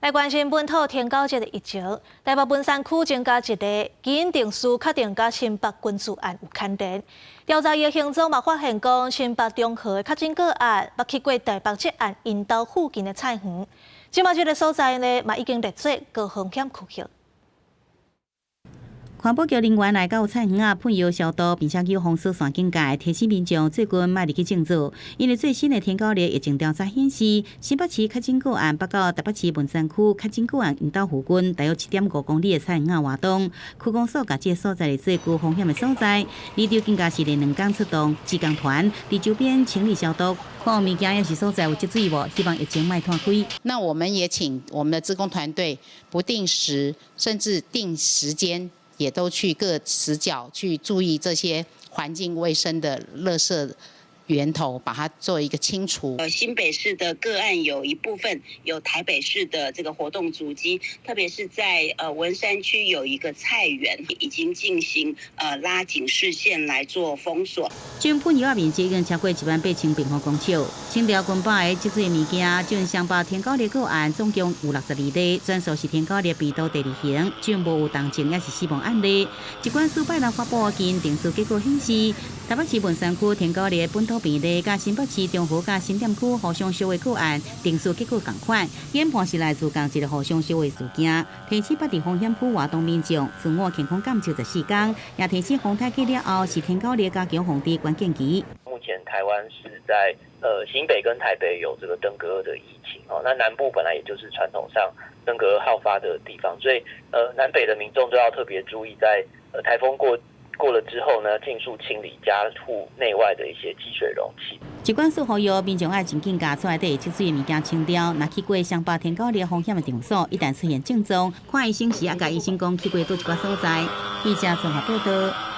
來關心本土天狗節的疫情，台北文山區增加一例基因定序確定佮新北君子案有牽連。調查伊的行蹤嘛，發現講新北中和的確診個案，捌去過台北這案𪜶兜附近的菜園。這馬這个所在呢，嘛已經列做高風險區域。環保局人員來到菜園仔噴藥消毒，並且有封鎖線警戒，提醒民眾最近莫入去種植。因為最新的天狗癘疫情調查顯示，新北市確診個案捌到台北市文山區確診個案𪜶兜附近，大約7.5公里的菜園仔活動。區公所共這个所在列做高風險的所在，里長更加是連兩工出動志工團佇周邊清理消毒，看有物件抑是所在有積水無，希望疫情莫湠開。那我們也請我們的志工團隊不定時甚至定時間，也都去各死角去注意這些環境衛生的垃圾源頭，把它做一個清除。新北市的個案有一部分有台北市的這個活動足跡，特別是在文山區有一個菜園，已經進行拉警示線來做封鎖。總噴藥仔面積已經超過1萬8千平方公尺，清掉近百个積水物件。總雙北天狗癘個案總共有62例，全數是天狗癘病毒第二型，總無有重症抑是死亡案例。疾管署拜六發布基因定序結果顯示，台北市文山區天狗癘本土病例，佮新北市中和佮新店區互相相的個案定序結果仝款，研判是來自仝一个互相相的事件。提醒捌佇風險區活動民眾自我健康監測14天，也提醒風颱過了後是天狗癘加強防治關鍵期。目前台灣是在新北跟台北有這個登革熱的疫情哦，那南部本來也就是傳統上登革熱好發的地方，所以南北的民眾都要特別注意在颱風過了之後呢，盡速清理家戶內外的一些積水容器。疾管署呼籲民眾愛真緊共厝內底積水的物件清掉，若去過雙北天狗癘風險的場所，一旦出現症狀，看醫生時也共醫生講去過佗一寡所在。記者綜合報道。